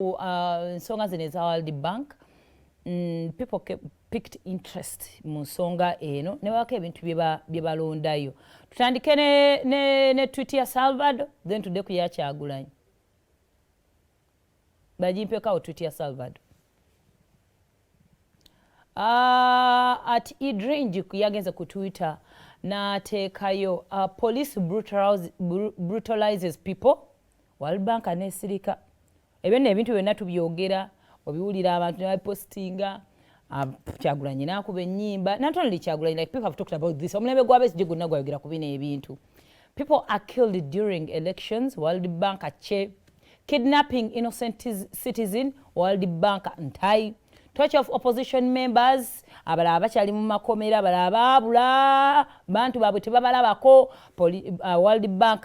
Nsonga zino eza World Bank, people picked interest mu nsonga eno ne babako ebintu bye balondayo. Tutandike ne tweet ya Salvador, then tudde ku ya Kyagulanyi. Bagimpekawo tweet ya Salvador. @Idringi yagenze ku Twitter n'ateekayo "Police brutalizes people, World Bank nesirika." Ebyo nno ebintu byonna tubyogera, obiwulira abantu ne babipostinga. Kyagulanyi n'akuba ennyimba. Not only Kyagulanyi, like, people have talked about this. Omulembe gwa Besigye gwonna gwayogera ku bino ebintu. People are killed during elections, World Bank che. Kidnapping innocent citizen, World Bank ntai. Torture of opposition members, abalala bakyali mu makomera, abalala baabula, bantu baabwe tebabalabako. World Bank,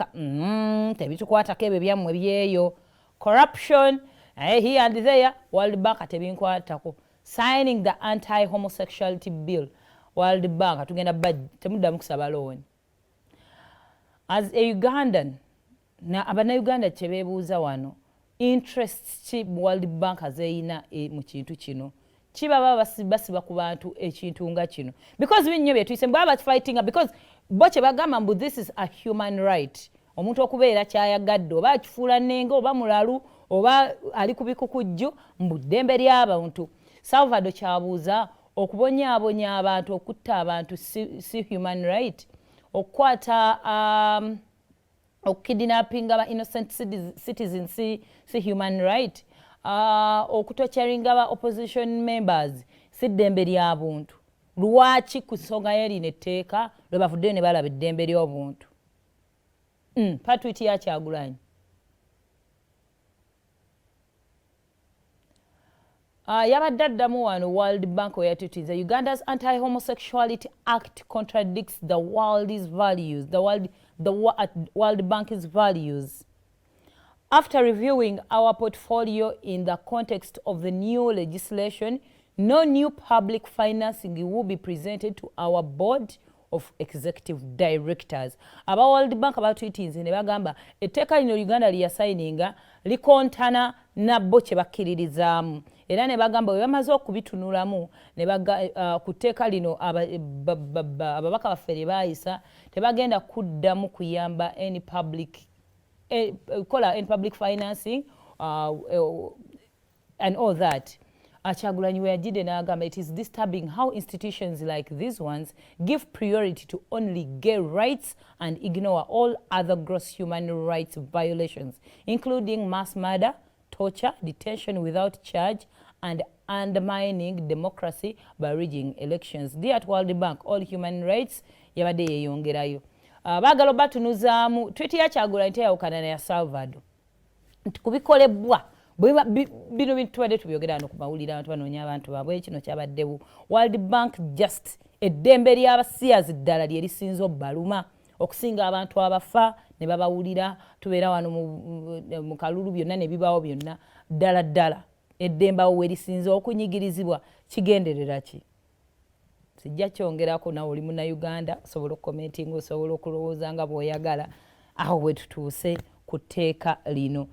tebitukwatako ebyo byammwe byeyo. Corruption here and there, World Bank tebinkwatako. Signing the anti homosexuality bill, World Bank tugenda temuddamu kusaba loan. As a Ugandan, na Abannayuganda kyebeebuuza wano, interests ki World Bank zeeyina mu kintu kino? Kibaba basiba ku bantu ekintu nga kino, because binnyo byetuyise bwaba bafightinga, because bo kye bagamba mbu this is a human right, omuntu okubeera kyayagadde, oba akifuula nnenge, oba mulalu, oba ali ku bikukujju, mbu ddembe ly'abantu. Salvador kyabuuza, okubonyaabonya abantu, okutta abantu si human right? Okukwata, okukidnappinga ba innocent citizens si human right? Okutorturinga ba opposition members si ddembe lya buntu? Lwaki ku nsonga yerino etteeka lwe bavuddeyo ne balaba eddembe ly'obuntu? Pa tweet ya Kyagulanyi. Yabadde addamu wano World Bank we yatutiza, "Uganda's Anti-Homosexuality Act contradicts the world's values, the World Bank's values. After reviewing our portfolio in the context of the new legislation, no new public financing will be presented to our board of executive directors." Aba World Bank batwitinze ne bagamba etteeka lino Uganda lyeyasayininga likontana nabbo kye bakkiririzaamu, era ne bagamba bwe bamaze okubitunulamu ku tteeka lino ababaka baffe lye baayisa, tebagenda kuddamu kuyamba any public, kola any public financing and all that. Kyagulanyi we yajjidde n'agamba, "It is disturbing how institutions like these ones give priority to only gay rights and ignore all other gross human rights violations, including mass murder, torture, detention without charge and undermining democracy by rigging elections. Dear at World Bank, all human rights." Yabadde yeeyongerayo. Baagala obatunuzaamu. Tweet ya Kyagulanyi teyawukana neya Salvador nti kubikolebwa bino bintu tubadde tubyogera wano ku mawulire, abantu banoonya abantu baabwe. Kino kyabaddewo World Bank, just eddembe ly'abasiyazi ddala lye lisinza obbaluma okusinga abantu abafa ne babawulira. Tubeera wano mu kalulu, byonna ne bibaawo byonna. Ddala ddala eddembe awo we lisinza okunyigirizibwa, kigenderera ki? Sijja kyongerako. Nawe oli Munnayuganda, osobola okucommentinga, osobola okulowooza nga bw'oyagala. Awo bwe tutuuse ku tteeka lino.